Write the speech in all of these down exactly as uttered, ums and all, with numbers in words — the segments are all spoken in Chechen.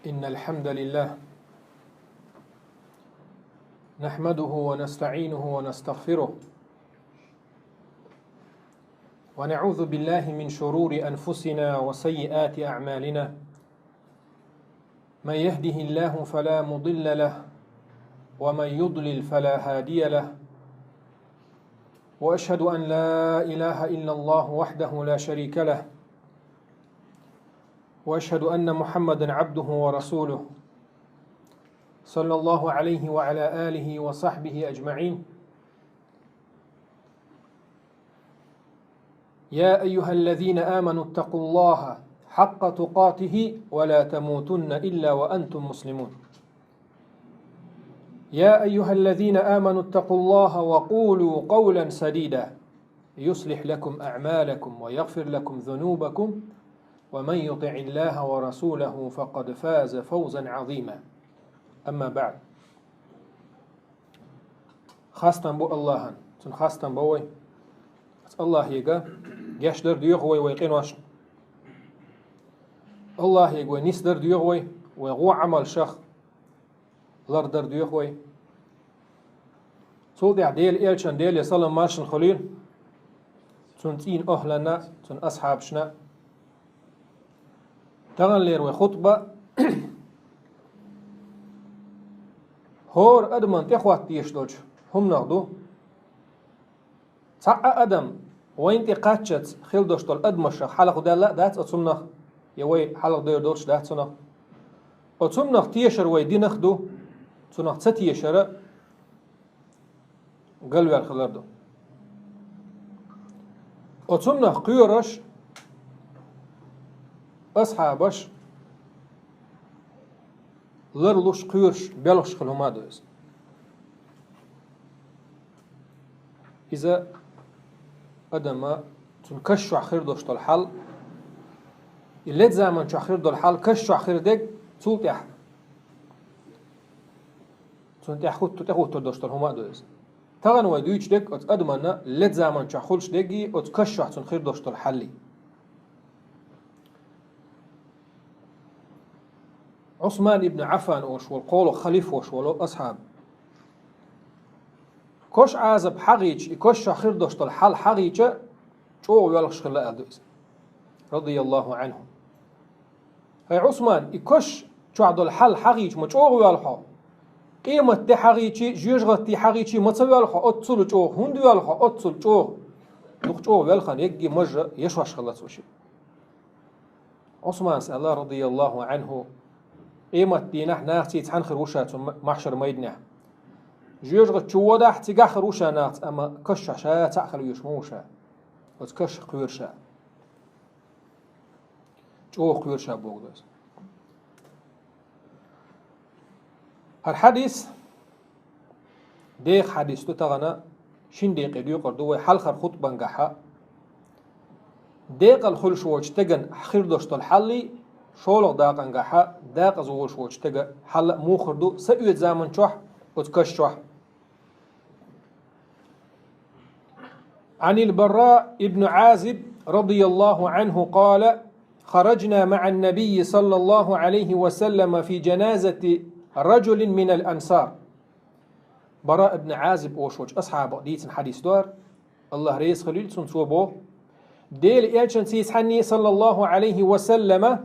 إن الحمد لله نحمده ونستعينه ونستغفره، ونعوذ بالله من شرور أنفسنا وسيئات أعمالنا. من يهده الله فلا مضل له، ومن يضلل فلا هادي له. وأشهد أن لا إله إلا الله وحده لا شريك له، وأشهد أن محمدا عبده ورسوله، صلى الله عليه وعلى آله وصحبه أجمعين. يا أيها الذين آمنوا اتقوا الله حق تقاته ولا تموتن إلا وأنتم مسلمون. يا أيها الذين آمنوا اتقوا الله وقولوا قولا سديدا يصلح لكم أعمالكم ويغفر لكم ذنوبكم ومن يطع الله ورسوله فقد فاز فوزا عظيما. أما بعد. Хастам бу Аллахьан, цун хастам бу вай. Аллахьега гешт дар доьху вай вай къинош. Аллахьега вай нис дар доьху вай, вай гӀо Ӏамалшах лар дар доьху вай. Цул тӀехьа Дела элчан, Деле салам маршан хуьлийла, цун цӀийнан охьлана, цун асхьабашна. Таханлера вай хутба хӀора адаман тӀехӀотта дезаш долчу хӀуманах ду. Цхьа а адам вайна тӀе кхаччалц хила долуш долу адамашах хьалха даьлла а дац оцу хӀуманах, я вай хьалха дойр долуш дац цунах. Оцу хӀуманах тешар вай динах ду, цунах ца тешара галвер хилар ду. Оцу хӀуманах кхоьруш асхьабаш ларлуш, кхоьруш, белхаш хила хӀума а ду иза. Иза адама цунна каш чохь хир долуш долу хьал, и ледза заман чохь хир долу хьал каш чохь хир дерг, цул тӀаьхьа цунна тӀехӀутту, тӀехӀуттур долуш долу хӀума а ду иза. Тахана вай дуьйцуш дерг оцу адаманна ледза заман чохь хуьлуш дерг и, оцу каш чохь цунна хир долуш долу хьалли. Ӏусман ибн Ӏаффан олуш волу, кхоалгӀа халифа волуш волу асхьаб. Каш Ӏазап хьагӀийча, и каш чохь хир долуш долу хьал хьагӀийча, чӀогӀа воьлхуш хилла аьлла ду иза. Радияллаху Ӏанху. ХӀай Ӏусман, и каш чохь долу хьал хьагӀийча ма чӀогӀа воьлху хьо. Къематде хьагӀийчий, жоьжахатий хьагӀийчий ма ца воьлху хьо, оццул чӀогӀа. ХӀунда воьлху хьо оццул чӀогӀа? Дукха чӀогӀа воьлхана егги мажа ешош хилла цо шиъ. Ӏусманас аьлла, радияллаху Ӏанху, къематдийнахь нахаца цхьаьна хир ву ша цу ма-, махьшар майданехь. Жоьжахати чу водахь, цигахь хир ву ша нахаца, амма каш чохь ша цхьаъ хила везаш ма ву ша. Оцу каш кхоьру ша. ЧӀогӀа кхоьру ша боху дас. ХӀара хьадис деха хьадис ду тахана, шина декъе доькъур ду вай хьалхара хутбангахьа. Декъала хуьлуш волчу стеган хир долуш долу хьаллий, шолгӀа дакъангахьа, декъаза волуш волчу стеган хьал а муха хир ду, са оьцу заман чохь, оцу каш чохь. عن البراء بن عازب رضي الله عنه قال: خرجنا مع النبي صلى الله عليه وسلم في جنازة رجل من الأنصار. Бара ибн Ӏазиб олуш волчу асхьабах дийцина хьадис ду хӀара, Аллах реза хуьлийла цунна, цо боху: Дела элчанца цхьаьна, саллаллаху Ӏалайхи ва саллама,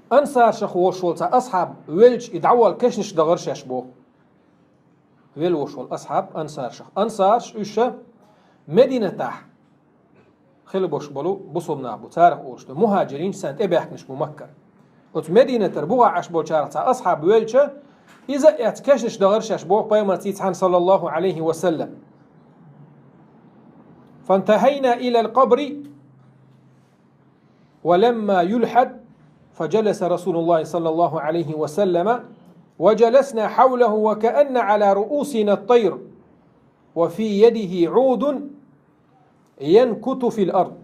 ансаршах волуш волу цхьа асхьаб велча, и дӀаволла кешнаш дахара шаьш боху. Велла волуш волу асхьаб ансаршах. Ансарш уьш Мединатахь хила болуш болу бусулба нах бу, царах олуш ду. Мухаджиринаш, царна тӀебаьхкинарш бу Маккара. Оцу Мединатара бухахь Ӏаш болчарах цхьа асхьаб велча, иза а эцна кешнаш дахара шаьш боху пайхамарца цхьаьна, саллаллаху Ӏалайхи ва саллам. فانتهينا إلى القبر ولما يلحد، فجلس رسول الله صلى الله عليه وسلم وجلسنا حوله وكأن على رؤوسنا الطير وفي يده عود ينكت في الأرض.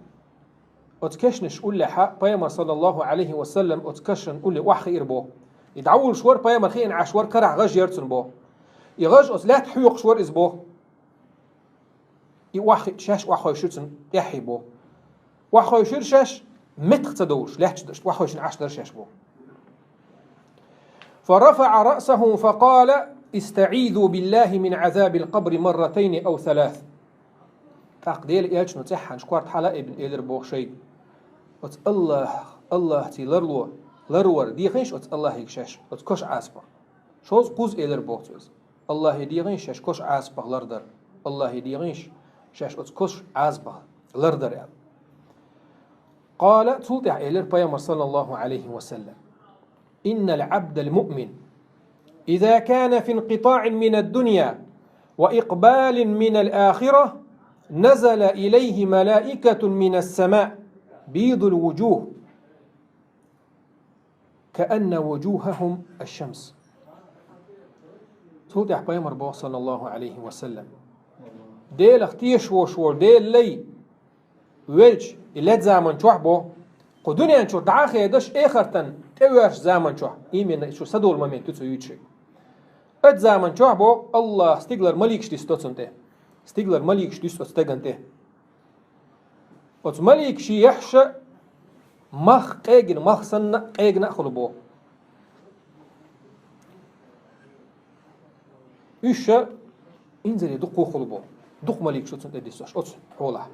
Оцу кешнаш уллехьа пайхамар, саллаллаху Ӏалайхи ва саллам, оцу кешнан улле охьахиира боху. И дӀавуллуш вара пайхамар, хиъна Ӏаш вара, карахь гӀаж яра цуьнан боху. И гӀаж оцу лаьтта хьоькхуш вара иза боху. И охьахиъча шаьш охьахевшира цунна тӀаьххье боху. Охьахевшира шаьш, меттах ца довлуш, лаьтташ охьахевшина Ӏаш дара шаьш боху. فرفع رأسه فقال: استعيذوا بالله من عذاب القبر مرتين أو ثلاث. ТӀаккха Делан элчано цӀеххьана корта хьалаайбина элира боху шайга: «Оцу Аллах, Аллахций ларло, ларвар дехийша оцу Аллахьига шаьш оцу кошан Ӏазапах». Шозза, кхузза элира боху цо иза: «Аллахье дехийша шаьш кошан Ӏазапах лардар. Аллахье дехийша шаьш оцу кошан Ӏазапах лардар», — аьлла. قال, цул тӀаьхьа элира Пайхамара, саллаллаху Ӏалайхи ва саллам: إن العبد المؤمن إذا كان في انقطاع من الدنيا وإقبال من الآخرة نزل إليه ملائكة من السماء بيض الوجوه كأن وجوههم الشمس. Цул тӀаьхьа Пайхамара боху, саллаллаху Ӏалайхи ва саллам: Делах тешаш волу Делан лай велча, и ледда заман чохь бо, кху дуьнен чуьра дӀа а хедаш, эхартан тӀеоьшучу заман чохь, именно шу садолу момент ю цо юьйцуш. Оцу заман чохь бо, Аллах стигалара маликаш дисто цунна тӀе. Стигалара маликаш дисто оцу стеган тӀе. Оцу маликаш ехьаш малх къегина, малх санна къегина а хуьлу бо. Уьш инзаре дукха хуьлу бо. Дукха маликаш ду цунна тӀе диссош оцу хьолахь.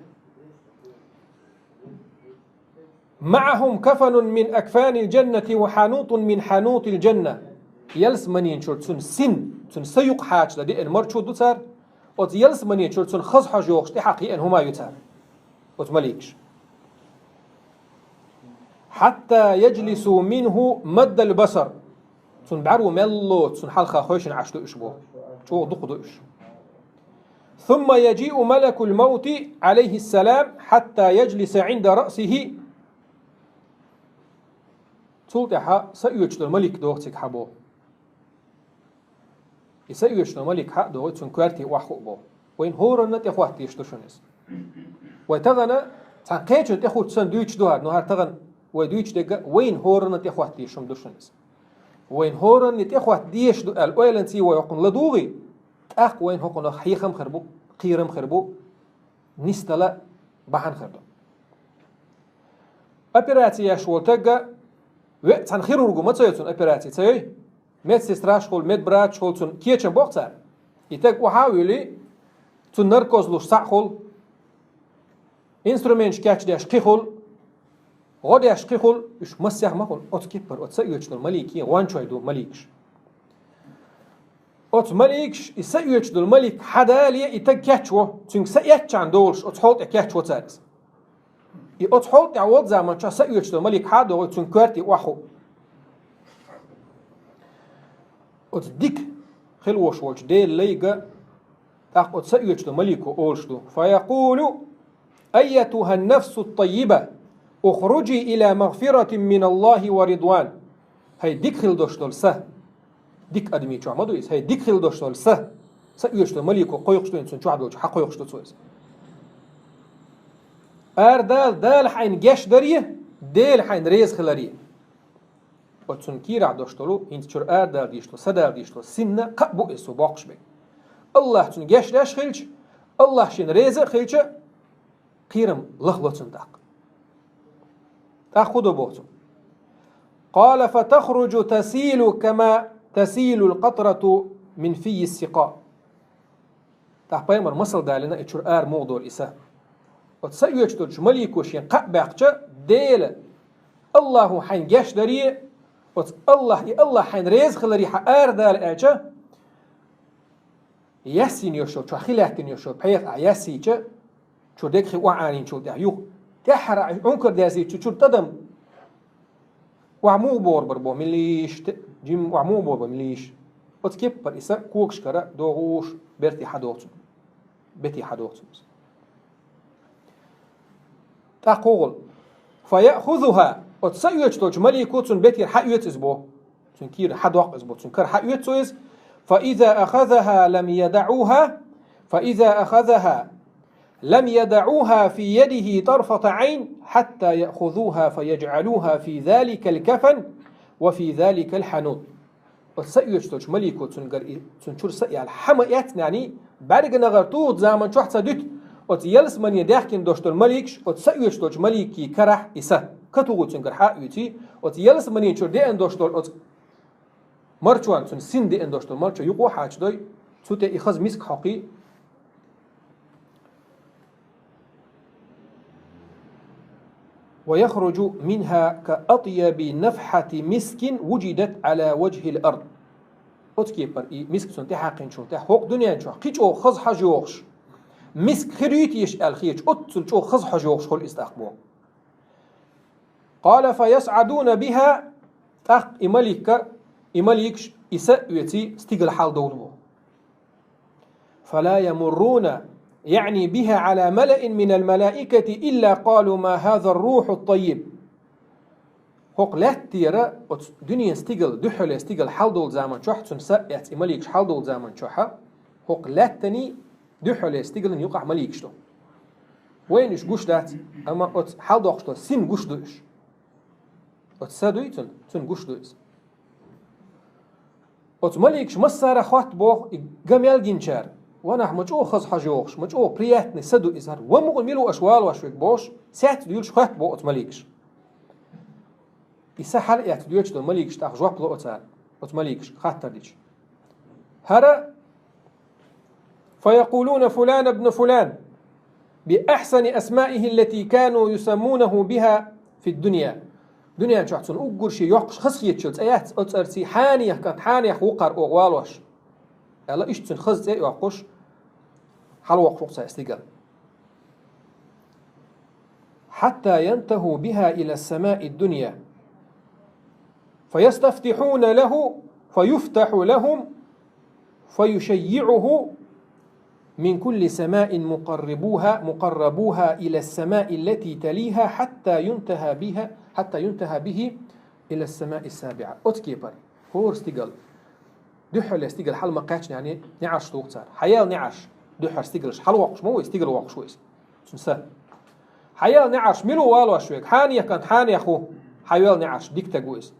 معهم كفن من أكفان الجنة وحنوط من حنوط الجنة. Ялсаманин чуьра цуьнан син, цуьнан са юкъахьача дан деана марчо ду цара, оцу ялсаманин чуьра цуьнан хаза хьожа йохуш тӀехьакха еана хӀума ю цара, оцу маликаш. حتى يجلسوا منه مد البصر. Цуьнан бӀаьро мел лоцу, цуьнан хьалха хевшина Ӏаш ду уьш бо. ЧӀогӀа дукха ду уьш. ثم يجيء ملك الموت عليه السلام حتى يجلس عند رأسه. Цул тӀаьхьа са оьцуш долу малик догӀу цига хьан бо. И са оьцуш долу малик хьан а догӀий, цуьнан коьрте охьахуу бо. Вайна хӀоранна тӀехӀотта дезаш ду шуна иза. Вай тахана цхьана кхечунна тӀехӀуттуш санна дуьйцуш ду хӀара, но хӀара тахана вай дуьйцуш дерг а вайна хӀоранна тӀехӀотта дезаш хӀума ду шуна иза. Вайна хӀоранна тӀехӀотта дезаш ду аьлла ойланца вай хӀокхунна ладугӀий, тӀаккха вайна хӀокхунах хьехам хир бу, кхерам хир бу, нисдала бахьана хир ду. Операци еш волу таг а, ве-, цхьана хирурго ма ца йо цунна операци, ца йой? Медсестраш хуьлу, медбрачаш хуьлу, цунна кечам боккху цара. И таг охьа а вуьлий, цунна наркоз луш схьа а хуьлу, инструменташ кечдеш кхин хуьлу, гӀо деш кхин хуьлу, уьш массех ма хуьлу, оцу кеппара, оцу са оьцуш долу малике гӀончой ду маликаш. Оцу маликаш, и са оьцуш долу малик хьан дале, и таг кечво, цуьнга са эцчахьана долуш, оцу хьол тӀе кечво цара иза. И оцу хьол тӀе волу заман чохь са оьцуш долу малик хьан а догӀий, цуьнан коьрте охьахуу. Оцу дика хилла волуш волчу Делан лайга, тӀаккха оцу са оьцуш долу малико олуш ду: فيقول: أيتها النفس الطيبة، اخرجي إلى مغفرة من الله ورضوان. ХӀай дика хилла долуш долу са, дика адамийн чохь ма ду иза, хӀай дика хилла долуш долу са, са оьцуш долу малико кхойкхуш ду иза, цуьнан чохь долчу хьан кхойкхуш ду цо иза. Арадала, Дала хьайна гечдаре, Дела хьайна реза хиларе. Оцу цуьнан кийрахь долуш долу, хӀинца чуьра арадала дезаш долу, садала дезаш долу синна кхаъ бу иза цо боккхуш берг. Аллах цуьнан гечдеш хилча, Аллах шена реза а хилча, кхерам лахло цунна тӀаккха. ТӀаккха хӀун до боху цо? قال: فتخرج تسيل كما تسيل القطرة من في السقاء. ТӀаккха пайхамар масал далийна и чуьра ара муха долу и са. Оцу са оьцуш долчу малико шен кхаъ баьккхича, Дела, Аллахо хьайна гечдаре, оцу Аллах, и Аллах хьайна реза хиларе хьан арадала аьлча, яьссина йолуш йолу, чохь хи лаьттина йолуш йолу пхьегӀа ахь яьссийча, чуьра дерг хи охьаӀанийначул тӀаьхьа юха тӀаьххьара ахь Ӏункар даьссийча, чуьра тӀадам охьа муха богӀур бара боху, милийш, те-, жим охьа муха богӀур бара, милийш. Оцу кеппара и са когашкара догӀуш, берте хьан доху цунна. Бете хьан доху цунна. ТӀаккха хӀун гӀуллакх? فيأخذها. Оцу са оьцуш долчу малико цунна бетера хьан оьцу иза боху. Цуьнан кийра хьан доккху иза боху. Цуьнан кара хьан оьцу цо иза. فإذا أخذها لم يدعوها، فإذا أخذها لم يدعوها في يده طرفة عين حتى يأخذوها فيجعلوها في ذلك الكفن وفي ذلك الحنوط. Оцу са оьцуш долчу малико цуьнгара и, цуьнан чуьра са яьлла хьан ма эцна, яъни, бӀаьрган нагӀар тухучу заман чохь ца дуьту, оцу ялсамане даьхкина долуш долу маликаш, оцу са оьцуш долчу маликийн карахь и са, катугӀу цуьнгара хьан а оьций, оцу ялсаманин чуьра деана долуш долу оцу марчонца, цунна син деана долуш долу марчо юкъа а хьачадой, цу тӀе и хаза миск хьокхий. «ويخرج منها كأطيب نفحة مسك وجدت على وجه الأرض». Оцу кепара и миск цунна тӀехьаькхинчул тӀаьхьа хӀокху дуьнен чохь кхин чӀогӀа хаза хьожа йогӀуш, миск хир юй теша аьлла хеташ, оццул чӀогӀа хаза хьожа йогӀуш хуьлу иза тӀаккха боху. «قال فيصعدون بها», тӀаккха и маликка, и маликаш и са а оьций, стигала хьаладовлу боху. «فلا يمرون», يعني بها، «على ملأ من الملائكة إلا قالوا: ما هذا الروح الطيب». ХӀокху лаьттера оцу дуьнен стигала, дуьххьале стигала хьаладовлу заман чохь, цунна са а эцна и маликаш хьаладовлу заман чохь, хӀокху лаьттаний дуьххьале стигалан юкъахь маликаш ду. Вайна уьш гуш дац, амма оцу хьаладоккхуш долу син гуш ду уьш. Оцу са дуй цунна, цунна гуш ду иза. Оцу маликаш массара а хотту боху и ган мел гинчара. Ванах, ма чӀогӀа хаза хьожа йогӀуш, ма чӀогӀа приятный са ду иза хӀара. Ва мукъа мила ву аша валош верг бохуш, саьццӀа дуьйлуш хотту боху оцу маликаш. И са хьала эцна доьчу долу маликаш тӀаккха жоп ло оцара, оцу маликаш хаттар дича. ХӀара «فيقولون فلان ابن فلان بأحسن أسمائه التي كانوا يسمونه بها في الدنيا». Дуьнен чохь цунна уггар шен йоккхуш хазахетачу цӀе яц оцу цӀарций, «Хьанех кӀант Хьанех ву хӀара оха валош», аьлла, иштта цуьнан хаза цӀе а йоккхуш, хьалавоккхуш ву цара стигала. «حتى ينتهوا بها إلى السماء الدنيا فيستفتحون له فيفتح لهم فيشيعه من كل سماء مقربوها، مقربوها إلى السماء التي تليها حتى ينتهى بها، حتى ينتهى به إلى السماء السابعة». Оцу кепара хӀора стигала, дуьххьале стигала хьала ма кхаьчнехь неӀарш туху цара. Хьаяьлла неӀарш, дуьххьара стигалш хьалавоккхуш ма ву иза, стигала воккхуш ву иза. Цуьнан са. Хьаяьлла неӀарш, мила ву валош верг? «Хьанех кӀант Хьанех ву». Хьайоьлла неӀарш, дика стаг ву иза.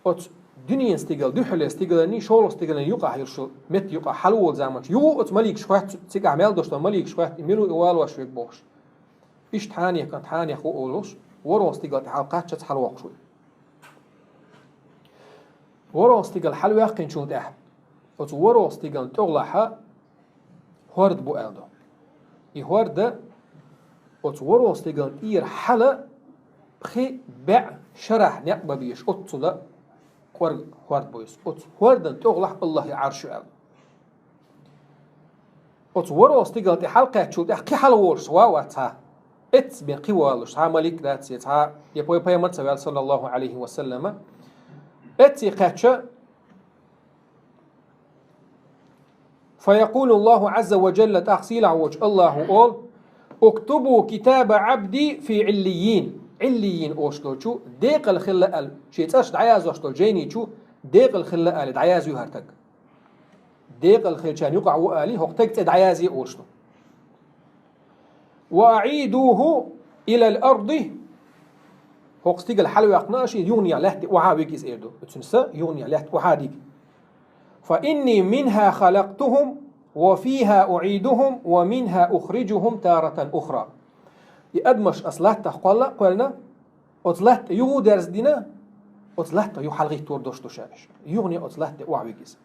Оцу дуьненан стигала, дуьххьале стигаланий, шолгӀа стигаланий юкъахь йолуш йолу меттан юкъахь хьалаволу заманчохь, юха оцу маликаш хоьтту, цигахь мел долуш долу маликаш хоьтту, и мила ву и валош верг бохуш. Иштта «Хьанех кӀант Хьанех ву» олуш, ворхӀалгӀа стигала тӀе хьалакхаччалц хьалавоккхуш ву. ВорхӀалгӀа стигала хьалаваьккхинчул тӀаьхьа, оцу ворхӀалгӀа стигалан тӀехула хьа хӀорд бу аьлла ду. И хӀорда оцу ворхӀалгӀа стигалан тӀера хьала пхи бӀе шарахь некъ бан безаш, оццула кӀорга хӀорд бу иза. Оцу хӀордан тӀехула Аллахьан Ӏарш ю аьлла. Оцу ворхӀалгӀа стигала тӀе хьалакхаьччул тӀаьхьа кхин хьалаволуш ва вац цхьа. Эццахь бен кхин волуш, цхьа малик дац, я цхьа, я пай-, пайхамар ца ваьлла, саллаллаху Ӏалайхи ва саллама. Эццахь кхаьчча, «فيقول الله عز وجل», тӀаккха сийлахь волчу Аллахьо олу: «اكتبوا كتاب عبدي في عليين». Ӏиллийин олуш долчу, декъала хилла аьлла, шен цӀарш дӀаяздеш долчу жайни чу декъала хилла аьлла, дӀаязйо хӀара стаг. Декъала хиллачарна юкъахь ву алий, хӀокху стеган цӀе дӀаязъе олуш ду. «وأعيدوه إلى الأرض». ХӀокху стигала хьалаваьккхина аша, юханехьа лаьтта охьа а вига иза эр ду. Цуьнан са юханехьа лаьтта охьа а дига. «فإني منها خلقتهم وفيها أعيدهم ومنها أخرجهم تارة أخرى». И адамаш ас латтах кхолла а кхоьллина, оцу латта юха а дерза дина, оцу латта юха хьалагӀиттор долуш ду ша аша. Юхане оцу латта охьа вига иза.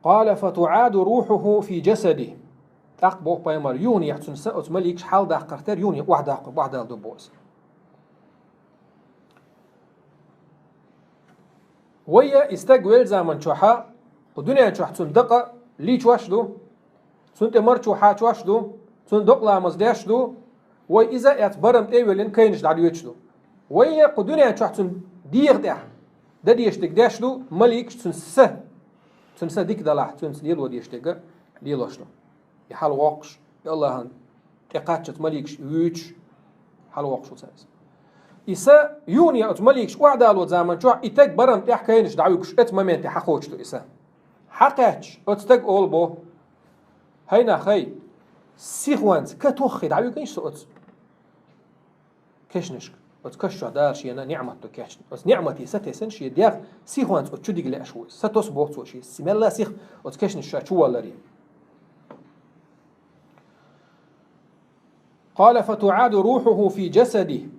«قال فتعاد روحه في جسده». ТӀаккха боху пайхамар, юханехьа цуьнан са оцу маликаш хьаладаккхарх тера юхане охьадаккха, охьадала ду боху иза. Вай а и стаг велла заман чохьа, кху дуьнен чохь цуьнан дакъа лийчош а ду, цуьнан тӀе марчо хьачош а ду, цуьнан докъаламаз деш а ду, вай иза а эцна барам тӀе а веллина кайнаш дӀадоьдуш ду. Вай а кху дуьнен чохь цуьнан дегӀан тӀехь дан дезаш дерг деш а ду, маликаш цуьнан са, цуьнан са дика далахь, цуьнца лело дезаш дерг лелош ду. И хьалавоккхуш, и Аллахьан тӀекхаччалц маликаш вуьйцуш, хьалавоккхуш ву цаьрца. И са юхане оцу маликаш охьадало заман чохь, и стаг барам тӀехь кайнаш дӀавуьгуш, оцу моменте хьакхочуш ду и са. Хьакхаьчча, оцу стага олу боху: «ХӀай нах, хӀай, сихонца катоххий дӀавуьгийша со оцу кешнашка, оцу каш чохь Дала шена ниӀмат ду кечна. Оцу ниӀмате са тесна шен дегӀ сихонца оцу чу дига лаьаш ву иза. Са тосу боху цо шен, мелла сих оцу кешнаш чу чувалларе». «قال فتعاد روحه في جسده».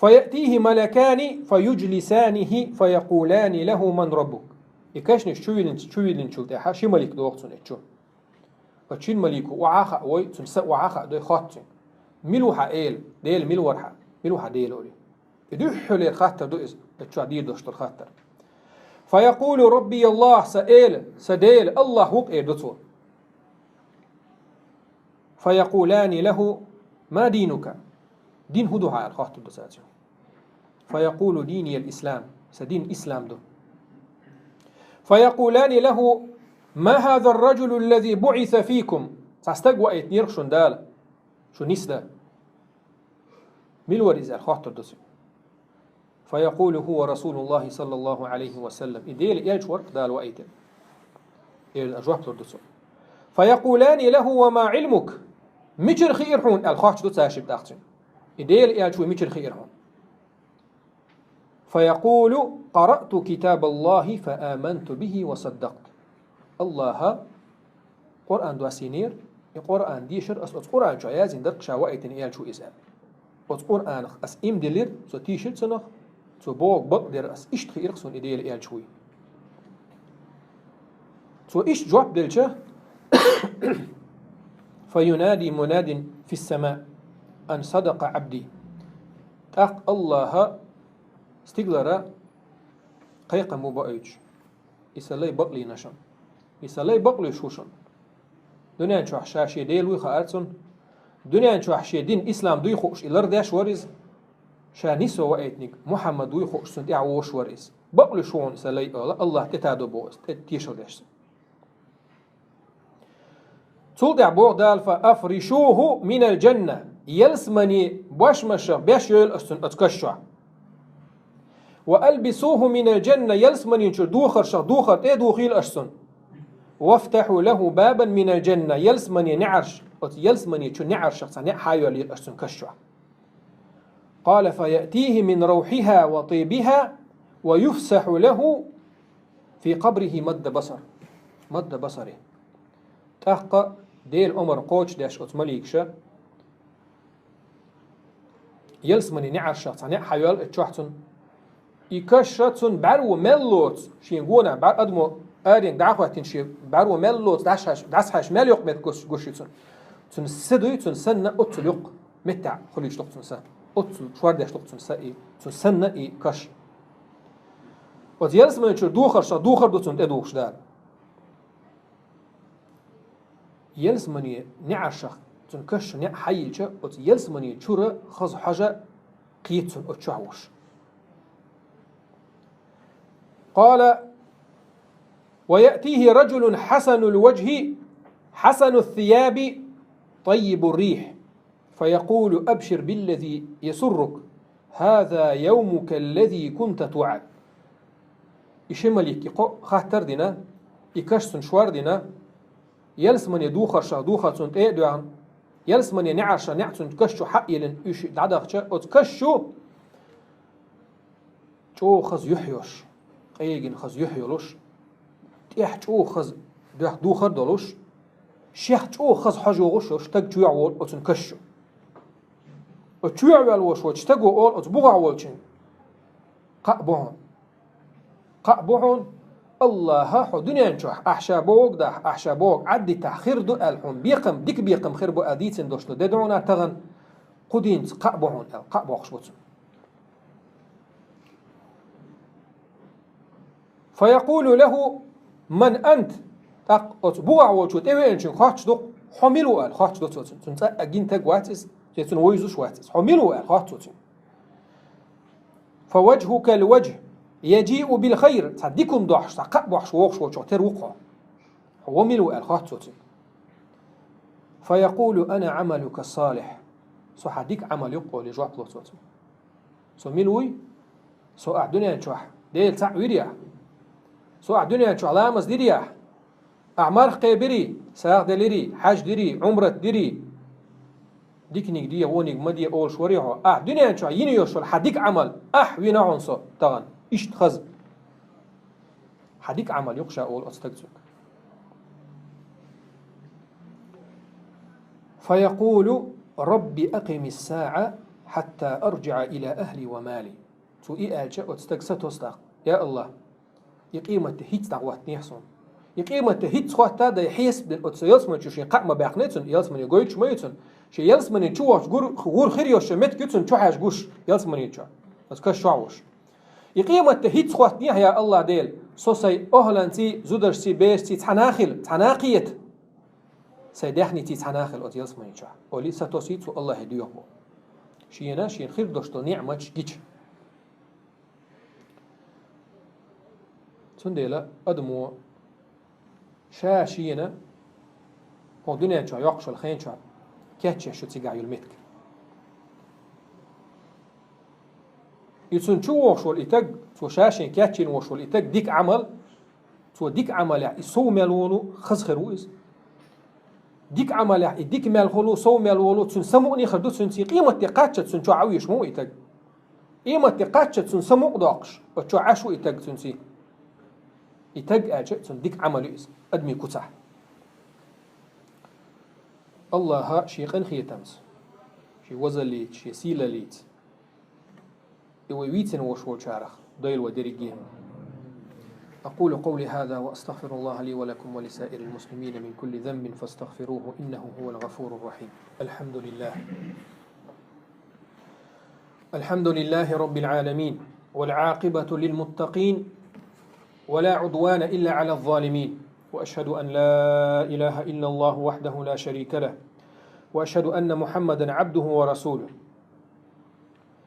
فيأتيه ملكان فيجلسانه فيقولان له: من ربك؟ И кашнаш чувиллинч-, чувиллинчул тӀаьхьа ши малик догӀу цунна эцчу. Оцу шин малико охьа а хаавой, цунна са охьа а хаадой, хотту цуьнга: «Мила ву хьан Эла? Дела мила вара хьан? Мила ву хьан Дела?» олий. И дуьххьалера хаттар ду иза, оцу чохь дийр долуш долу хаттар. فيقول: ربي الله, сан Эла, сан Дела АллахӀ ву-кх, эр ду цо. فيقولان له: ما دينك؟ Дин хӀун ду хьан аьлла хоттур ду цо цуьнга. فيقول: ديني الإسلام, сан дин ислам ду. فيقولان له: ما هذا الرجل الذي بعث فيكم؟ Цхьа стаг ваийтинера шуна Дала, шу нисдан. Мила вара иза аьлла хоттур ду цуьнга. فيقول: هو رسول الله صلى الله عليه وسلم. И Делан элча вара-кх Дала ваийтина, эр жоп лур ду цо. فيقولان له: وما علمك؟ Мичара хиира хьуна аьлла хоттур ду цара шиъ тӀаккха цуьнга. И Делан элча вуй мичара хиира хьуна? فيقول: قرأت كتاب الله فآمنت به وصدقت. АллахӀа Къуръан доссийнера, и Къуръан дешара ас, оцу Къуръан чохь яздина дара-кх ша ваийтина элча ву иза аьлла. Оцу Къуръанах ас ийман диллира, со тийшира цунах, цо бохург бакъдира ас, иштта хиира-кх суна и Делан элча вуй. Цо иштта жоп делча, فينادي مناد في السماء أن صدق عبدي. ТӀаккха АллахӀа стигалара кхайкхам бу боуьйтуш: и сан лай бакълийна шуна. И сан лай бакълуьйш ву шуна. Дуьнен чохь ша шен Дела вуй хаьара цунна. Дуьнен чохь шен дин ислам дуй хууш и лардеш вара иза. Ша нисо ваийтинарг Мухьаммад вуй хууш цунна тӀаьхьа вогӀуш вара иза. Бакълуьйш ву хьуна сан лай, аьлла, АллахӀ тӀетадо боху иза, тӀе тешал деш цунна. Цул тӀаьхьа боху Дала: فأفرشوه من الجنة. Ялсамане бошмашах беш йойла аш цунна оцу каш чохь. وألبسوه من الجنة. Ялсаманин чуьра духаршах духар тӀе а духийла аш цунна. وافتحوا له بابا من الجنة. Ялсамане неӀарш, оцу ялсамане чу неӀаршах цхьа неӀ хьайоьллийла аш цунна каш чохь. قال: فيأتيه من روحها وطيبها ويفسح له في قبره مد بصر، مد بصره. ТӀаккха Делан омра кхочушдеш оцу маликаша ялсамане неӀаршах цхьа неӀ хьайоьллу оцу чохь цунна. И каш цунна бӀаьрво мел лоцу, шен гонах бӀаьр-, адамо аренга дӀахӀоьттина шен бӀаьрво мел лоцу, дӀасхьаьш-, дӀасхьаьш мел йоккха меттиг гуш, гуш ю цунна. Цунна са дуй, цунна санна оццул йоккха меттехь хуьлуьйтуш ду-кх цунна са. Оццул шордеш ду-кх цунна са и, цунна санна и каш. Оцу ялсамани чуьра духаршах духар ду цунна тӀедухуш Дала. Ялсамане неӀаршах цунна каш чу неӀ хьайиллича, оцу ялсамани чуьра хаза хьожа кхета цунна оцу чохь волуш. قال: ويأتيه رجل حسن الوجه حسن الثياب طيب الريح فيقول: أبشر بالذي يسرك، هذا يومك الذي كنت توعد. И ши малик и кхо хаттар а дина, и каш цунна шор а дина, ялсамане духаршах духар цунна тӀе а доьгӀна, ялсамане неӀаршах неӀ цунна каш чу хьаеллина уьш дӀадахча, оцу каш чу чӀогӀа хаза юьхь йолуш, къегина хаза юьхь йолуш, тӀехь чӀогӀа хаза доьхка духар а долуш, шех чӀогӀа хаза хьожа йогӀуш йолуш стаг чу йогӀу волу оцунна каш чу. Оцу чу йогӀу ваьлла волуш волчу стаго олу оцу бухахь волчунна: «Кхаъ бу хьуна. Кхаъ бу хьуна, АллахӀа хьо дуьнен чохь ахь ша бохург дахь, ахь ша бохург Ӏаддитахь хир ду аьлла хьуна бекхам, дика бекхам хир бу аьлла дийцина долуш ду де ду хьуна тахана, кху дийнца кхаъ бу хьуна», аьлла, кхаъ бохуш бу цунна. فيقول له: من أنت؟ ТӀаккха оцу бухахь волчо тӀевеанчуьнга хоттуш ду-кх: «Хьо мила ву?» аьлла, хоттуш ду цо цуьнга. Цуьнан цӀа а гина таг вац иза, я цуьнан вевзаш вац иза. «Хьо мила ву?» аьлла, хотту цо цуьнга. فوجهك الوجه يجيء بالخير. Цхьа дика хӀума дохьуш, цхьа кхаъ бохьуш вогӀуш волчух тера ву-кх хьо. «Хьо мила ву?» аьлла, хотту цо цуьнга. فيقول: أنا عملك الصالح. «Со хьан дика Ӏамал ю-кх», олий, жоп ло цо цуьнга. «Со мила вуй? Со ахь дуьнен чохь Дела цхьаъ вирий ахь? Со ахь дуьнен чохь ламаз дирий ахь? Ахь марха кхебирий, сагӀа делирий, хьаьж дирий, Ӏумрат дирий? Диканиг де, вониг ма де олуш варий хьо? Ахь дуьнен чохь йина йолуш йолу хьан дика Ӏамал ахь вина хьуна со тахана. Иштта хаза». Хьан дика Ӏамал ю-кх ша, олу оцу стага цуьнга. فيقول: رب أقم الساعة حتى أرجع إلى أهلي ومالي. Цо и аьлча, оцу стага сатосу тӀаккха: «Я АллахӀ, и къематде хӀинцца дӀахӀоттанехьа суна. И къематде хӀинцца хӀоттадай хьесап дина оцу ялсамани чу шен кхаъ ма баьккхинера цунна, ялсамани гойтуш ма ю цунна. Шен ялсамани чу вахча гур, гӀур хир йолуш меттиг ю цунна чухьаьжна гуш, ялсамани чу, оцу каш чохь волуш. И къематде хӀинцца хӀоттанехьа, я АллахӀ Дела, со сайн охӀланций, зударшций, берашций цхьаьна а хила, цхьаьна а кхета. Сайн даьхниций цхьаьна а хила оцу ялсамани чохь», — олий, сатосий цо АллахӀе доьху боху. Шена, шена хир долуш долу ниӀматаш гича. Цундела адамо ша шена хӀокху дуьнен чохь йоккхуш йолу хен чохь кечъеш ю цигахь йолу меттиг. И цунна чу вогӀуш волу и таг, цо ша шен кечйина вогӀуш волу и таг дика Ӏамал, цо дика Ӏамалехь и сов мел волу хаза хир ву иза. Дика Ӏамалехь и дика мел хуьлу, сов мел волу, цуьнан самукъане хир ду, цуьнан ций къематде кхаччалц цуьнан чохь Ӏан веш ма ву и таг. Къематде кхаччалц цуьнан самукъа доккхуш, оцу чохь Ӏаш ву и таг цуьнан ций. И таг аьлча, цуьнан дика Ӏамал ю иза, адамийн куцахь. АллахӀа шен къинхетамца, шен возаллица, шен сийлаллица и вай вийцина вогӀуш волчарах дойла вай дерриге. أقول قولي هذا وأستغفر الله لي ولكم ولسائر المسلمين من كل ذنب فاستغفروه إنه هو الغفور الرحيم. الحمد لله. الحمد لله رب العالمين، والعاقبة للمتقين، ولا عدوان إلا على الظالمين، وأشهد أن لا إله إلا الله وحده لا شريك له، وأشهد أن محمدا عبده ورسوله،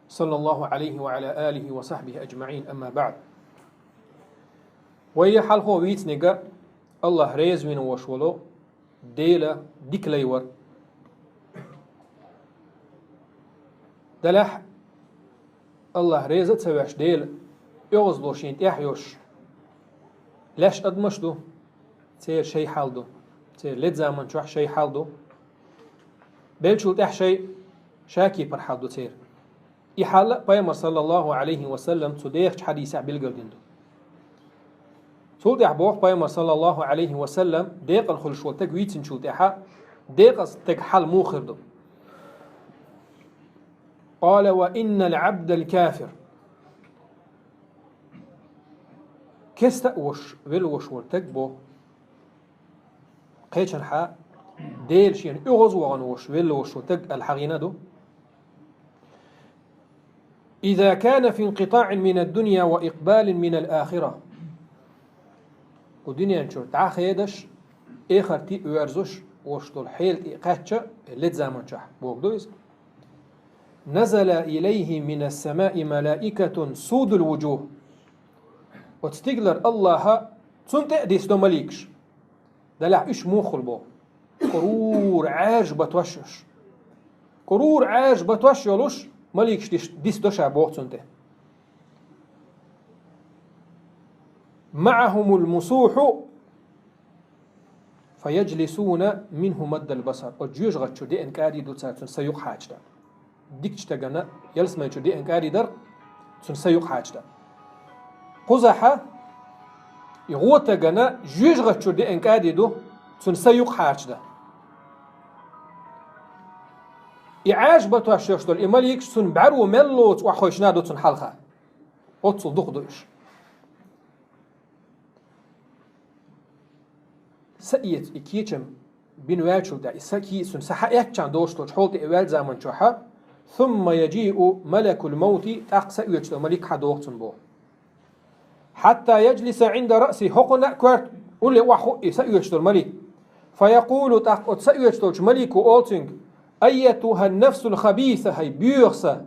صلى الله عليه وعلى آله وصحبه أجمعين، أما بعد. Вай хьалхо вийцинарг АллахӀ реза вина вогӀуш волу Делан дика лай вара. Делахь АллахӀ реза а ца веш, Делан оьгӀазло шена тӀехь йолуш леш адамаш ду, церан шайн хьал ду, церан ледза заман чохь шайн хьал ду, беллачул тӀаьхьа шайн шакепара хьал ду церан. И хьал а Пайхамар, саллаллаху Ӏалайхи ва саллам, цу дехачу хьадисехь билгалдина ду. Цул тӀаьхьа боху Пайхамар, саллаллаху Ӏалайхи ва саллам, декъала хуьлуш волу таг вийцинчул тӀаьхьа, декъаза таг хьал муха хир ду? Къала: «Ва иннал Ӏабдал кафир». Кеста а вуш, велла вуш волу таг боху. Кхечанхьа Дела шена оьгӀаз вахана вуш, велла вуш волу таг аьлла хьахийна ду. «Иза кана фи инкъитаӀин минад дунья ва икъбалин минал ахира». Кху дуьнен чуьра дӀа а хедаш, эхарте а воьрзуш, вуш долу хьел тӀе а кхаьчча, ледза заман чохь боху ду иза. «Назала илайхи минас самаи малаикатун судул вуджух». Оцу стигалара АллахӀа цунна тӀе а дисдо маликаш. Делахь уьш муха хуьлу боху? Кхурура Ӏаьржа батош йолуш. Кхурура Ӏаьржа батош йолуш, маликаш диш-, дисдо ша боху цунна тӀе. «МаӀахумул мусуху, фаяджлисуна минху маддал басар». Оцу жоьжахати чу деана кӀади ду цара, цунна са юкъахьача дан. Дикачу тагана ялсамани чу деана кӀади дара, цунна са юкъахьача дан. Кхузахьа и гӀо тагана жоьжахати чу деана кӀади ду, цунна са юкъахьача дан. И Ӏаьржа батош йолуш долу и маликаш цунна бӀаьро мел лоцу охьахевшина ду цунна хьалха. Оццул дукха ду уьш. Са эца и кечам бина ваьллачул тӀаьхьа, и са кийса цуьнан са хьаэцча долуш долчу хьол тӀе и ваьлла заман чохьа, «сумма яджиу малакул маути», тӀаккха са оьцуш долу малик хьадогӀу цунна боху. «Хьатта яджлиса Ӏинда раъси», хӀокхунна а коьрта улле охьахуу и са оьцуш долу малик. «Фаякулу», тӀаккха оцу са оьцуш долчу малико олу цуьнга: «Айятухан нафсул хабиса, хӀай боьха са,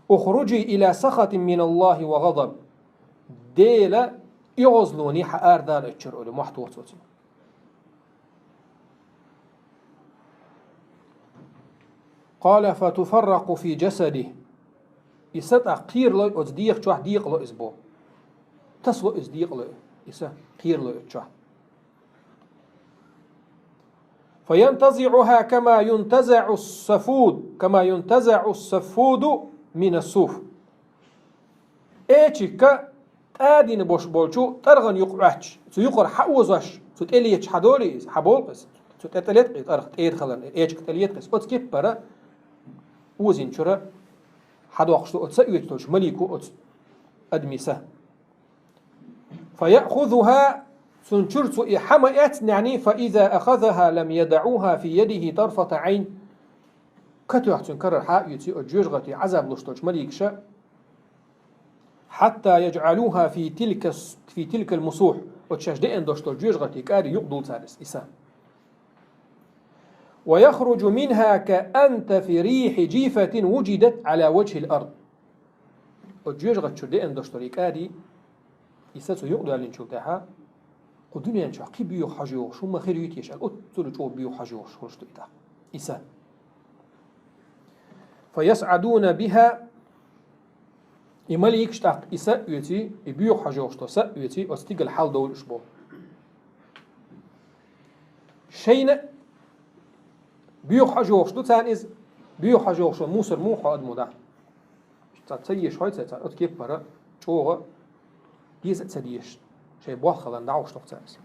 ухруджи ила сахатин миналлахи ва гӀадаб». Делан оьгӀазлоне хьан арадала оцу чуьра, олий, мохь туху цо цуьнга. Къала фатуфарракъу фи джасади. И са тӀаккха кхералой оцу дегӀа чохь, декъало иза боху. Тасало иза, декъало и са, кхералой оцу чохь. ФаянтазиӀуха кама юнтазаӀу сафуд, кама юнтазаӀу сафуду мина суф. Эчигга тӀадина бош болчу тӀаргӀан юкъа Ӏоьтташ, цу юкъара хьаозош, цу тӀе леташ хьадолий иза, хьаболу иза. Цу тӀе тӀелетта и тӀаргӀа, тӀеда хиларна, эчигга тӀелетта иза. Оцу кеппара озийна чура хьадоккхуш ду оцу са оьцуш долчу малико оцу адамийн са. فيأخذها, цуьнан чуьра цо и хьа ма эцна, яъни, فإذا أخذها لم يدعوها في يده طرفة عين. Катоьхна цуьнан карара хьа а оьций оцу жоьжахатин Ӏазап луш долчу маликаша, حتى يجعلوها في تلك الس-، في تلك المصوح, оцу шаьш деана долуш долчу жоьжахатин кӀаьрий юкъа дуллу цара и са. ويخرج منها كأنتف ريح جيفة وجدت على وجه الأرض. Оцу жоьжахати чуьра деана долуш долу и кӀаьрий, и са цу юкъа доьллинчул тӀаьхьа, кху дуьнен чохь кхин боьха хьожа йогӀуш хӀума хир ю те аьлла, оццул чӀогӀа боьха хьожа йогӀуш хуьлуш ду и тӀаккха, и са. فيصعدون بها, и маликаш тӀаккха и са а оьций, и боьха хьожа йогӀуш долу са а оьций, оцу стигала хьалдовлуш бу. Шайна боьха хьожа йогӀуш ду царна иза, боьха хьожа йогӀуш йолу мусор муха хьо адамо дӀа. Цара ца езаш хьой цара, оцу кеппара чӀогӀа деза а ца дезаш, шайн болх хиларна дӀахьош ду-кх цара иза.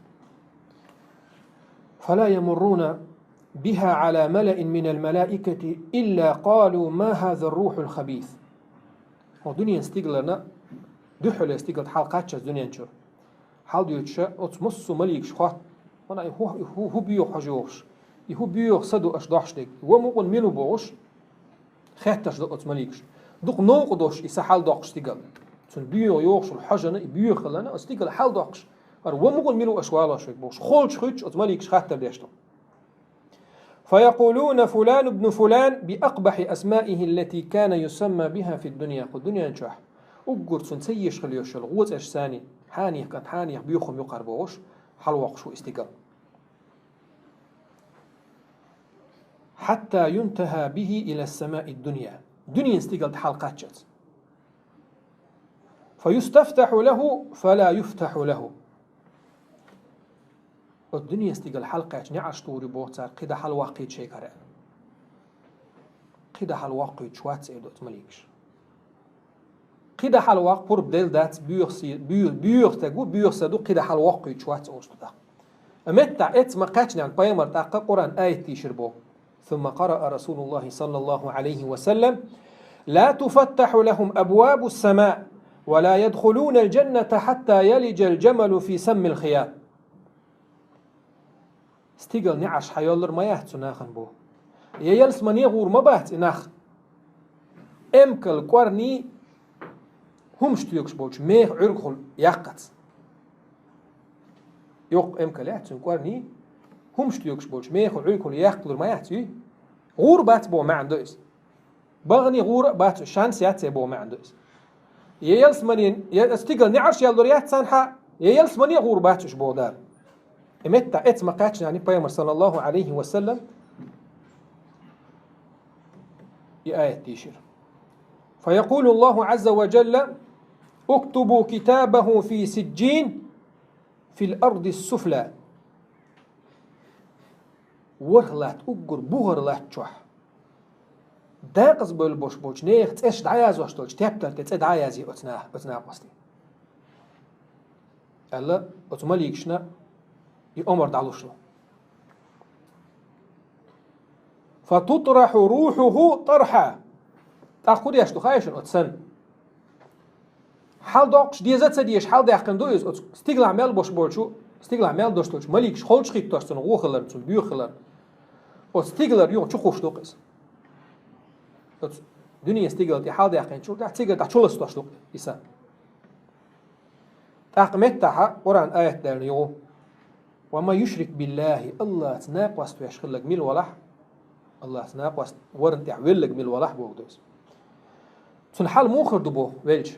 فلا يمرون بها على ملأ من الملائكة إلا قالوا ما هذا الروح الخبيث. ХӀокху дуьненан стигаларна, дуьххьарлера стигална хьалакхаччалц дуьнен чуьра, хьалдоьдуш оцу массо а маликаша хотту, вана и хӀу, и хӀу, хӀу боьха хьожа йогӀуш, и хӀу боьха са ду аша дохьуш дерг, ва мукъана мила ву бохуш, хеттарш ду оцу маликаша. Дукха новкъа долуш и са хьалдоккхуш стигала. Цуьнан боьха йогӀуш йолу хьожана, и боьха хиларна, оцу стигала хьалдоккхуш, хӀара ва мукъана мила ву аша валош верг бохуш, холчу хуьттуш оцу маликаша хаттар деш ду. فيقولون فلان ابن فلان بأقبح أسمائه التي كان يسمى بها في الدنيا. Кху дуьнен чохь уггар цунна ца езаш хила йолуш йолу гӀоцӀерш санний, хьанех кӀант, хьанех боьха хӀума ю кхара бохуш, хьалавоккхуш ву и стигала. حتى ينتهى به إلى السماء الدنيا. Дуьненан стигала тӀе хьалакхаччалц. فيستفتح له فلا يفتح له. Оцу дуьненан стигала хьалакхаьчча неӀарш тухур ю боху цара, кхидӀа хьалавоккхуьйтуш шайн кара. КхидӀа хьалавоккхуьйтуш вац, эр ду оцу маликаша. КхидӀа хьалавоккху пурба делла дац, боьха се-, боьха, боьха стаг ву, боьха са ду, кхидӀа хьалавоккхуьйтуш вац олуш ду тӀаккха. Амма меттахь эццахь ма кхаьчнехь пайхамара тӀаккха Къуръан аят дийшира боху. ثم قرأ رسول الله صلى الله عليه وسلم: لا تفتح لهم أبواب السماء ولا يدخلون الجنة حتى يلج الجمل في سم الخياط. Стигала неӀарш хьайоьллур ма яц цу нахана боху. Я ялсамане гӀур ма бац и нах, эмкал кӀорни хӀумаш тоьгуш болчу меха Ӏуьргахула яккхац. Йоккха эмкал яц цуьнан кӀорни, хӀумаш тоьгуш болчу меха Ӏуьргахула яккхалур ма яц и. ГӀур бац боху маьӀна ду иза. БагӀане гӀур а бац уьш, шанс яц боху маьӀна ду иза. Я ялсамане, я стигала неӀарш яьллур яц царна хьа, я ялсамане гӀур бац уьш боху Дала. И меттахь эццахь ма кхаьчнехь пайхамара, саллаллаху Ӏалайхи ва саллам, и аят дийшира. فيقول الله عز وجل: اكتبوا كتابه في سجين في الأرض السفلى. ВорхӀ латта, уггар бухара латта чохь декъаза бевлла болуш болчу нехан цӀерш дӀаязош долчу тептар тӀе цӀе дӀаязъе оцу на-, оцу накъостийн, аьлла, оцу маликашна и омра дӀалуш ду. فتطرح روحه طرحا. ТӀаккха хӀун деш ду хаьий шуна оцу санна? Хьалдоккхуш деза а ца дезаш, хьалдаьккхина ду иза оцу стигалахь мел болуш болчу, стигалахь мел долуш долчу маликаша холчухӀиттош цунна гӀо хиларна, цунна боьха хиларна. Оцу стигалара юха чукхуссуш ду-кх иза. Оцу дуьненан стигала тӀе хьалдаьккхинчул тӀаьхьа цигара дӀа чуластош ду-кх и са. ТӀаккха меттахьа Къуръан аят даьлла югӀу: ومن يشرك بالله, Аллахца накъост веш хилларг мила валахь, Аллахца накъост варна тӀехь велларг мила валахь боху ду иза. Цуьнан хьал муха хир ду боху велча?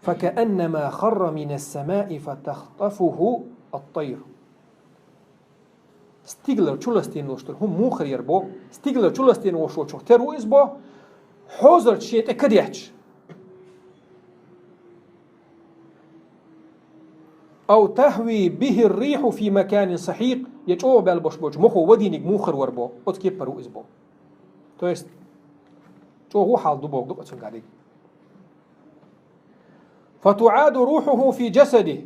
فكأنما خر من السماء فتخطفه الطير. Стигалара чуластийна волуш долу хӀума муха хир яра боху? Стигалара чуластийна волуш волчух тера ву иза боху, хьозарчу шен тӀе кадетташ. أو تهوي به الريح في مكان سحيق, я чӀогӀа баьлла болуш болчу мохо вадийниг муха хир вара боху, оцу кеппара ву иза боху. То есть, чӀогӀа хьал ду боху ду-кх оцуьнгахь дерг. فتعاد روحه في جسده.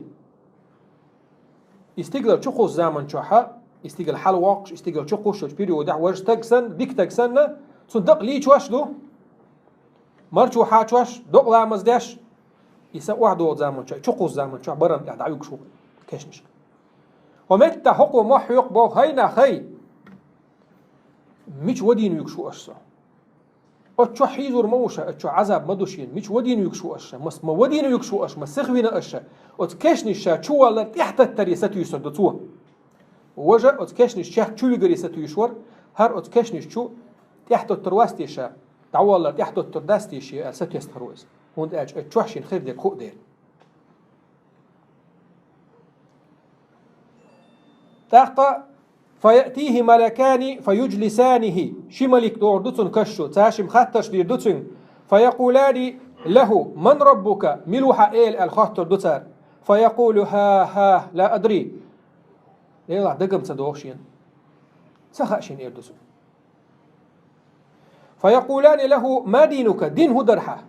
И стигала чукхуссу заман чохьа, и стигала хьалавоккхуш, и стигала чукхуссучу периодехь важа стаг санна, дика стаг санна, Цун дакъа лийчош ду, марчо хьачош, докъа ламаз деш, и са охьадогӀу заман чохь, чукхузу заман чохь барам тӀехь дӀавуьгуш ву кешнашка. Хьо меттахь хӀокхо мохь хьоькху боху: «ХӀай нах, хӀай! Мича вадийна вуьгуш ву аша со? Оцу чохь хьийзор ма ву ша, оцу чохь Ӏазаб ма ду шена. Мича вадийна вуьгуш ву аша ша? Мас ма вадийна вуьгуш ву аша, ма сихвина аша ша?» Оцу кешнаш ша чу валлар тӀаьхьататтаре сатуьйсур ду цо. Важа оцу кешнаш чехка чу вигаре сатуьйсуш вара, хӀара оцу кешнаш чу тӀаьхьатоттур вац те ша, дӀаваллар тӀаьхьатоттур дац те шен аьлла сатоьстур ву иза. ХӀунда аьлча оцу чохь шена хир дерг хӀуъ дера. ТӀаккха: «فيأتيه ملكان فيجلسانه». Ши малик догӀур ду цунна каш чу, цаьршимма хаттарш дийр ду цуьнга. «فيقولان له: من ربك؟» Мила ву хьан эла аьлла хоттур ду цара. «فيقول: ها ها لا أدري». Делахь дагам ца догӀу шена. Ца хаьа шена эр ду цо. «فيقولان له: ما دينك؟» Дин хӀун дара хьан?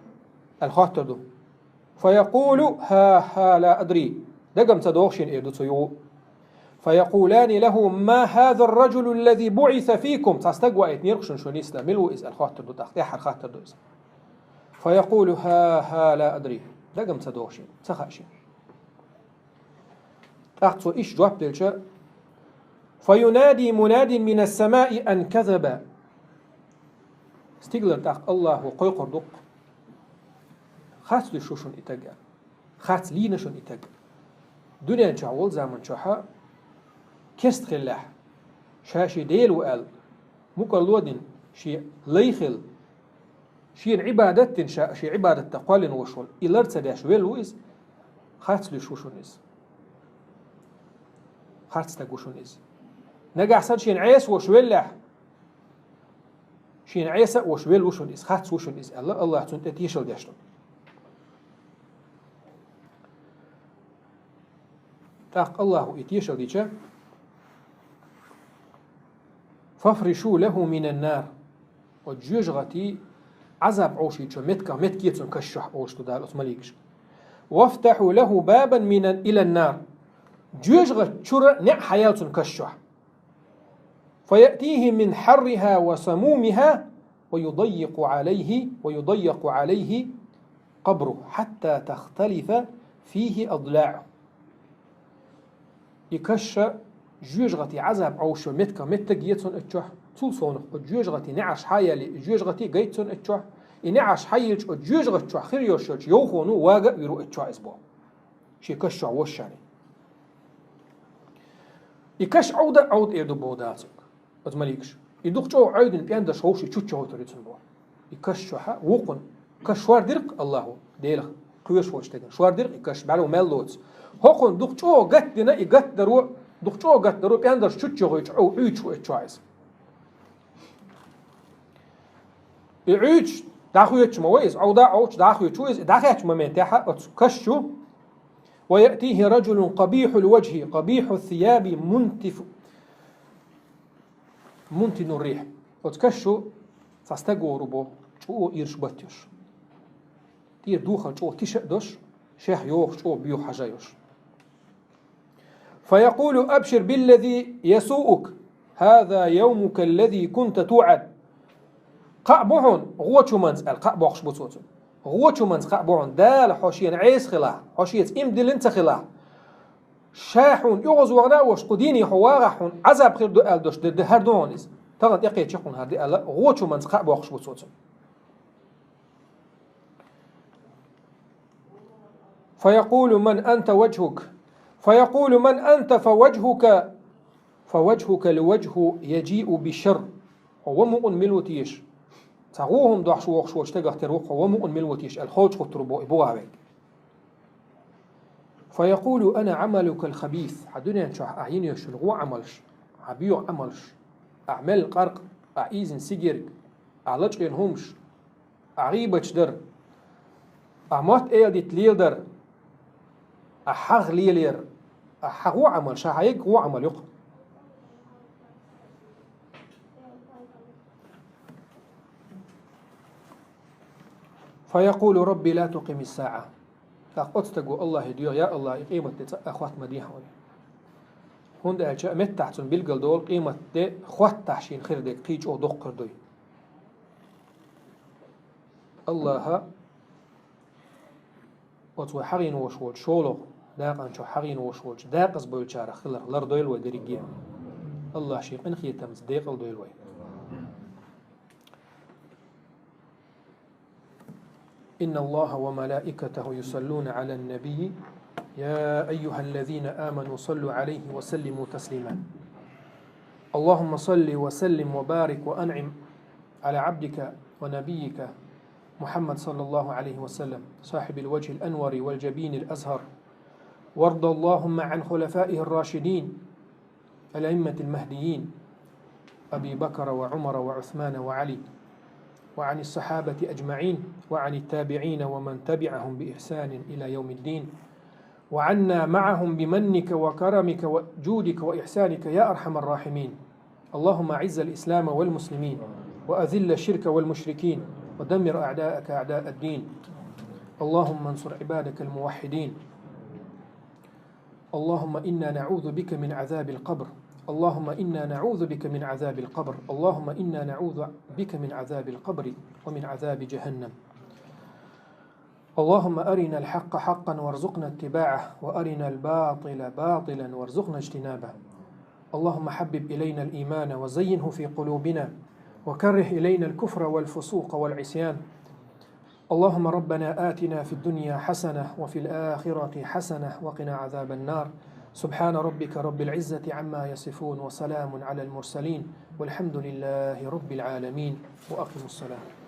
Аьлла хоттур ду. «فيقول: ها ها لا أدري». Дагам ца догӀу шена эр ду цо юха. «فيقولان له: ما هذا الرجل الذي بعث فيكم؟» Цхьа стаг ваийтинера шуна шуна йиста. Мила ву иза аьлла хоттур ду тӀаккха. ТӀаьххьара хаттар ду иза. «فيقول: ها ها لا أدري». Дагам ца догӀу шена. Ца хаьа шена. ТӀаккха цо иштта жоп делча: «فينادي مناد من السماء أن كذب». Стигалара тӀаккха Аллахо кхойкхур ду-кх: «Харц луьйш ву шуна и таг», – аьлла. «Харц лийна шуна и таг». Дуьнен чохь волу заман чохьа керста хиллехь, ша шен Дела ву аьлла, мукӀарло а дина, шен лай хилла, шена Ӏибадат а дина, ша шен Ӏибадатах кхоьллина волуш волу, и лар ца деш велла ву иза, харц луьйш ву шуна иза. Харц стаг ву шуна иза. Нагахь санна шена Ӏеса волуш веллехь, шена Ӏеса а волуш велла ву шуна иза, харц ву шуна иза аьлла, Аллахо цунна тӀе тешалла деш ду. ТӀаккха Аллахо и тешалла дича: «فافرشوا له من النار». Оцу жоьжахатин Ӏазап Ӏовшийчу метках меттиг е цунна каш чохь, олуш ду Дала оцу маликашка. «وافتحوا له بابا من إلى النار». Жоьжахатин чуьра неӀ хьаяла цунна каш чохь. «فيأتيه من حرها وسمومها ويضيق عليه، ويضيق عليه قبره حتى تختلف فيه أضلاعه». И каш жоьжахатин Ӏазап Ӏовшо метках меттиг е цунна оцу чохь, цул совнаха оцу жоьжахатин неӀарш хьаяьлла, и жоьжахати гайта цунна оцу чохь, и неӀарш хьайиллича оцу жоьжахати чохь хир йолуш йолчу йовхоно вага а вуьру оцу чохь иза боху. Шен каш чохь вошшарий. И каш Ӏовда а Ӏовда эр ду боху Дала цуьнга, оцу маликаша. И дукха чӀогӀа Ӏовдина пӀендарш ховший чучча гӀойтур ю цунна боху. И каш чохьа вукхунна, каш шор дира-кх Аллахо, Делах кхоьруш волчу стеган. Шор дира-кх и каш, бӀаьрла мел лоцу. ХӀокхунна дукха чӀогӀа гатдина, и гатдарро, дукха чӀогӀа гатдарро пӀендарш чучча гӀойтуш Ӏов-, Ӏуьйчу оцу чохь иза. И Ӏуьйчу дӀахоьцуш ма вай иза, Ӏовда а Ӏовдуш дӀахоьцуш ву иза, и дӀахаьттачу моментехьа оцу каш чу: «ويأتيه رجل قبيح الوجه قبيح الثياب منتف-، منتن الريح». Оцу каш чу цхьа стаг вогӀур ву боху, чӀогӀа ирча бат йолуш. ТӀера духар чӀогӀа тиша а долуш, шех йогӀуш чӀогӀа боьха хьажа йолуш. «فيقول: أبشر بالذي يسوءك، هذا يومك الذي كنت توعد». Кхаъ бу хьуна, гӀочу хӀуманца аьлла, кхаъ боккхуш бу цо цунна. ГӀочу хӀуманца кхаъ бу хьуна, Дала хьо шена Ӏеса хилахь, хьо шеца иман диллина ца хилахь, ша хьуна оьгӀазвахана а волуш, кху дийне хьо вагӀахь, хьуна Ӏазап хир ду аьлла долуш де, де хӀара ду хьуна иза. Тахана тӀекхечи хьуна хӀара де аьлла, гӀочу хӀуманца кхаъ боккхуш бу цо цунна. «فيقول: من أنت وجهك؟ فيقول: من أنت فوجهك، فوجهك الوجه يجيء بالشر». Хьо ва мукъана мила ву теша? Цхьа гӀо хӀума дохьуш вогӀуш волчу стагах тера ву хьо, ва мукъана мила ву теша аьлла, ховчу гӀуттур бу и бугӀа вайга. «فيقول: أنا عملك الخبيث». Хьан дуьнен чохь ахь йина йолуш йолу гӀо Ӏамалш, хьан боьха Ӏамалш, ахь мел къаркъа, ахь ийзина сигерг, ахь лачкъийна хӀумаш, ахь гӀийбаташ дар, ахь мотт эладита леладар, ахь хьагӀ лелаяр, ахь хьан гӀо Ӏамал, ша хьан егга гӀо Ӏамал ю-кх. «فيقول: رب لا تقم الساعة». ТӀаккха оцу стаго Аллахье доьху: «Я Аллахь, и къематде цкъа а хӀотта ма дехьа хьуна». ХӀунда аьлча меттахь цунна билгал долу къематде хӀоттахь шена хир дерг кхин чӀогӀа доккха хир дуй. Аллаха оцу вай хьагӀийна волуш волчу шолгӀа дакъан чохь хьагӀийна волуш волчу дакъаза болчарах хиларх лардойла вай дерриге. Аллах шен къинхетамца декъалдойла вай. إن الله وملائكته يصلون على النبي، يا أيها الذين آمنوا صلوا عليه وسلموا تسليما. اللهم صل وسلم وبارك وأنعم على عبدك ونبيك محمد صلى الله عليه وسلم، صاحب الوجه الأنور والجبين الأزهر، وارض اللهم عن خلفائه الراشدين الأئمة المهديين، أبي بكر وعمر وعثمان وعلي، وعن الصحابة أجمعين، وعن التابعين ومن تبعهم بإحسان إلى يوم الدين، وعنا معهم بمنك وكرمك وجودك وإحسانك يا أرحم الراحمين. اللهم أعز الإسلام والمسلمين، وأذل الشرك والمشركين، ودمر أعداءك أعداء الدين. اللهم انصر عبادك الموحدين. اللهم إنا نعوذ بك من عذاب القبر. اللهم إنا نعوذ بك من عذاب القبر. اللهم إنا نعوذ بك من عذاب القبر ومن عذاب جهنم. اللهم أرنا الحق حقا وارزقنا اتباعه، وأرنا الباطل باطلا وارزقنا اجتنابه. اللهم حبب إلينا الإيمان وزينه في قلوبنا، وكره إلينا الكفر والفسوق والعصيان. اللهم ربنا آتنا في الدنيا حسنة وفي الآخرة حسنة وقنا عذاب النار. سبحان ربك رب العزة عما يصفون وسلام على المرسلين والحمد لله رب العالمين. وأقم الصلاة.